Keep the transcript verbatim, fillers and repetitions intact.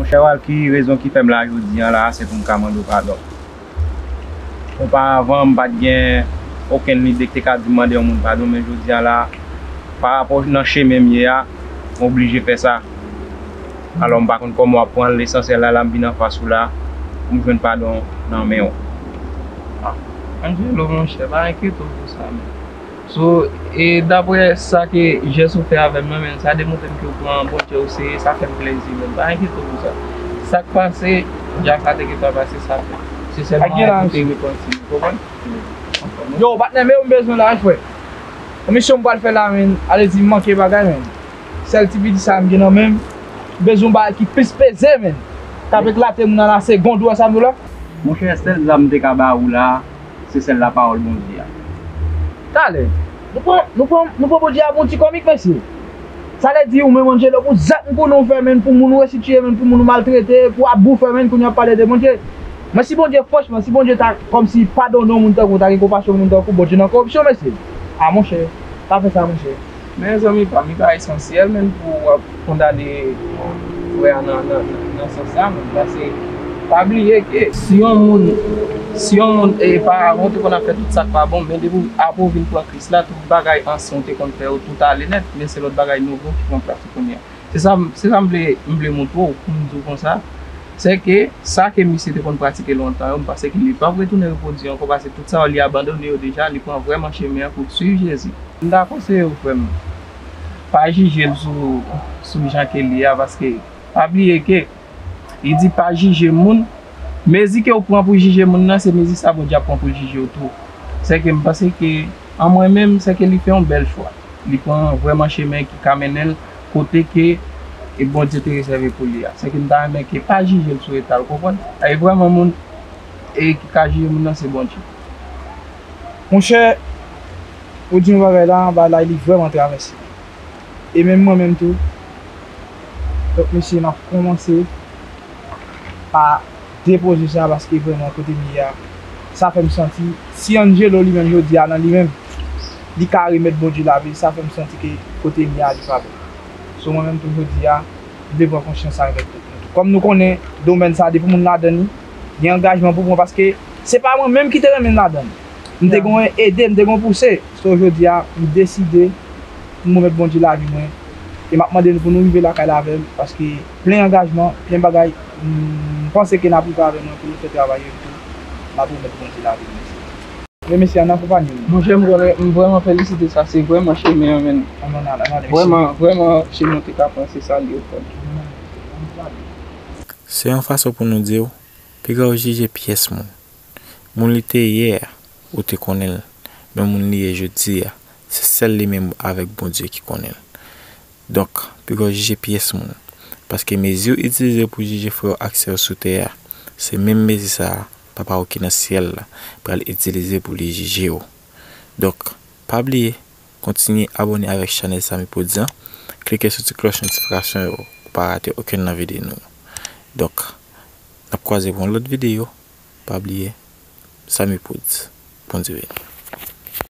Monchè Walky, rezon ki fè m la jodi a la, se pou m ka mande w padon. Oparavan, m pa t gen okenn lide ki te ka di m mande yon moun padon, men jodi a la, pa rapò nan chemen m ye a, m oblije fè sa. Alò, m pa konn kòman w ap pran l, lesansyèl la, la m vin anfas ou la, pou m jwenn padon nan men w. Ah, Angelo, monchè, pa enkyete w pou sa, men. So, e daprè sa ke jès ou fè avè m nan, men sa demontre m ke w pran Bondye o serye, sa fè m plezi, men pa enkyete w pou sa. Sa k pase, dja sa te gentan pase, sa fèt. Se sèlman ou te repanti, ou konprann? Yo, patnè, men m bezwen la, wi, frè. Yon misyon m pral fè la, men, ale di m manke bagay, men. Sèl ti piti sa m gen nan men m, m bezwen yon bagay ki plis peze, men. K ap eklate moun nan la, se gond, ou wè sa m di w la? Monchè, sèl zam m te ka ba ou la, se sèl lapawòl Bondye a. Talè, nou pran, nou pran, nou pran Bondye a pou yon ti komik, mesye. Sa vle di ou menm, Angelo, pou zak m konnen w fè, menn, pou moun ou resi tiye, menn, pou moun ou maltrete, pou abou fè, menn, kounye a w ap pale de Bondye. Men si Bondye, franchman, si Bondye ta, kòmsi, padone yon moun tankou w, ta gen konpasyon pou moun tankou w, Bondye nan koripsyon, mesye. A, monchè, pa fè sa, monchè. Mezanmi pa m, li pa esansyèl menm pou w ap kondane frè a nan, nan, nan, nan sans sa menm. Paske, pa bliye ke si yon moun, si yon moun, e, paravan ou te konn ap fè tout sa k pa bon, men depi w, apre w vin pran Kris la, tout bagay ansyen ou te konn fè yo tout ale nèt, men se lòt bagay nouvo ki pran plas ou kounye a. Se sa, m- se sa m vle, m vle montre w, pou m di w konsa. Se ke sa ke misye te konn pratike lontan yo, m panse ke li p ap retounen repwodui ankò, paske tout sa yo li abandone yo deja, li pran vrèman chemen an pou l swiv Jezi. M ta konseye w, frè m, pa jije l sou, sou jan ke li ye a, paske pa bliye ke li di pa jije moun. Mezi ke w pran pou jije moun nan, se mezi sa Bondye ap pran pou l jije w tou. Se ke m panse ke, an mwen menm, se ke li fè yon bèl chwa. Li pran vrèman chemen ki ka mennen l kote ke e Bondye te rezève pou li a. Se ke m ta renmen ke pa jije l sou eta l, ou konprann? E vrèman moun e ki ka jije moun nan se Bondye. Monchè, ou di yon bagay la, bagay la li vrèman travèse. E menm mwen menm tou. Donk mesye, m ap kòmanse pa depoze sa paske vrèman kote m ye a, sa fè m santi, si Angelo li menm jodi a nan li menm, li ka remèt Bondye lavi l, sa fè m santi ke kote m ye a li pa bon. So mwen menm tou jodi a, m vle pran konsyans sa remèt tout nou tou. Kòm nou konnen domèn sa depi moun ladan li, gen angajman pou pran paske se pa mwen menm ki te renmen m ladan l. M te gon ede, m te gon pouse. So jodi a, m deside pou m remèt Bondye lavi mwen. E m ap mande nou pou nou rive lakay la avè m, paske plen angajman, plen bagay, m panse ke n ap rive avè mwen pou nou fè travay yo tou. M ap remèt Bondye lavi mwen. Men mesye, ann akonpanye m. Monchè, m vrè- m vrèman felisite sa, se vrèman chemen an, menn. Ann ale, ann ale, mesye. Vrèman, vrèman, chemen w te ka pran, se sa l ye, frè m. Se yon fason pou nou di w, piga w jije pyès moun. Moun li te ye a, ou te konnen l, men moun li ye jodi a, se sèl li menm avèk Bondye ki konnen l. Donk, piga w jije pyès moun, paske mezi w itilize pou jije frè w ak sè w sou tè a, se menm mezi sa a Papa w ki nan syèl la pral itilize pou li jije w. Donk, pa bliye, kontinye abòne avèk chanèl Samy Prodz lan, klike sou ti klòch notifikasyon yo pou w pa rate okenn nan videyo nou. Donk, n ap kwaze pou yon lòt videyo. Pa bliye, Samy Prodz. Bondye beni.